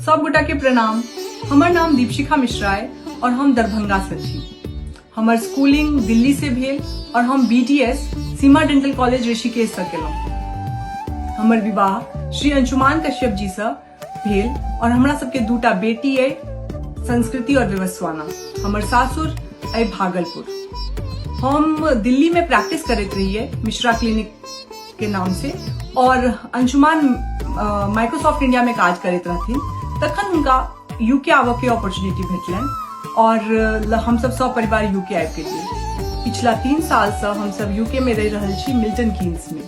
सब गोटा के प्रणाम। हमर नाम दीपशिखा मिश्रा है और हम दरभंगा से छी। हमर स्कूलिंग दिल्ली से भेल और हम BDS Seema dental college Rishikesh से केलहुँ। हमर विवाह श्री अंशुमान कश्यप जी से भेल और हमरा सबके दूटा बेटी अइ, संस्कृति और विवस्वाना। हमर सासुर अइ भागलपुर। हम दिल्ली में प्रैक्टिस करैत रहिए मिश्रा क्लिनिक के नाम से और अंशुमान माइक्रोसॉफ्ट इंडिया में काज करैत रहथिन। तखन हुनका यूके आबऽ के अपॉर्चुनिटी भेटलनि और हमसब सब परिवार यूके आबि गेलियै। पिछला 3 साल से हमसब यूके में रहि रहल छी, मिल्टन कीन्स में।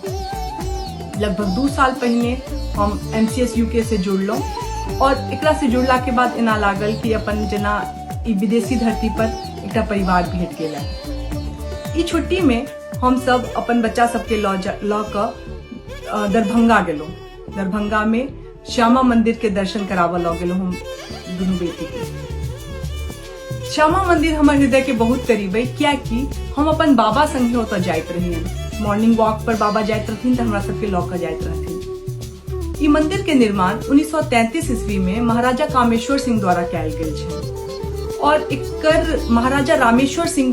लगभग 2 साल पहिने हम एमसीएस यूके से जुड़लहुँ और एकरा से जुड़ला के बाद एना लागल कि अपन जेना ई विदेशी धरती पर एकटा परिवार भेट गेल है। ई छुट्टी में हम सब अपन बच्चा सबके लऽ कऽ दरभंगा गेलहुँ। दरभंगा में श्यामा मंदिर के दर्शन कराबऽ लऽ गेलहुँ हम दुनू बेटी के। श्यामा मंदिर हमर हृदय के बहुत करीब है, कियाकि हम अपन बाबा संगे ओतऽ जाइत रहियन। मॉर्निंग वॉक पर बाबा जाइत रहथिन तऽ हमरा सबके लऽ कऽ जाइत रहथिन। ई मंदिर के निर्माण 1933 ईस्वी में महाराजा कामेश्वर सिंह द्वारा कयल गेल छै और एकर महाराजा रामेश्वर सिंह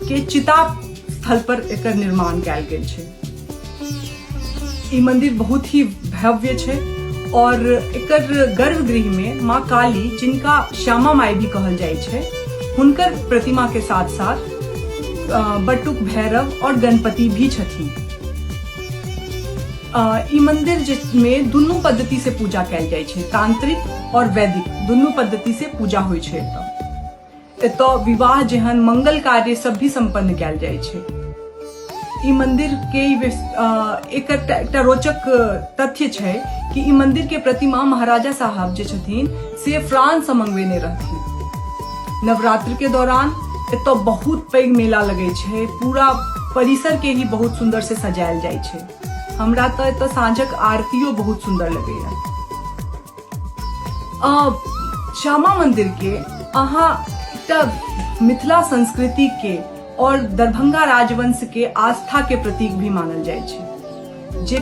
के चिता स्थल पर एकर निर्माण कयल गेल छै। ई मंदिर बहुत ही भव्य छै और एकर गर्भगृह में माँ काली, जिनका श्यामा माई भी कहल जाइ छै, हुनकर प्रतिमा के साथ साथ बटुक भैरव और गणपति भी छथिन। ई मंदिर में दुनू पद्धति से पूजा कयल जाइ छै, तांत्रिक और वैदिक दुनू पद्धति से पूजा होइ छै। एतऽ एतऽ विवाह जेहन मंगल कार्य सब भी संपन्न कयल जाइ छै। ई मंदिर के एक एकटा रोचक तथ्य छै कि ई मंदिर के प्रतिमा महाराजा साहब जे छथिन से फ्रांस से मंगवेने रहथिन। नवरात्र के दौरान एतऽ बहुत पैघ मेला लगै छै, पूरा परिसर के ही बहुत सुंदर से सजायल जाइ छै। हमरा तऽ एतऽ साँझक आरतियो बहुत सुंदर लगैया। श्यामा मंदिर के अहाँ एकटा मिथिला संस्कृति के और दरभंगा राजवंश के आस्था के प्रतीक भी मानल जाइ छै। जे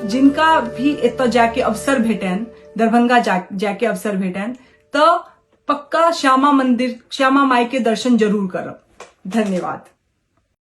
जिनका भी एतऽ जाके अवसर भेटनि, दरभंगा जाके अवसर भेटनि, तऽ पक्का श्यामा मंदिर, श्यामा माई के दर्शन जरूर करब। धन्यवाद।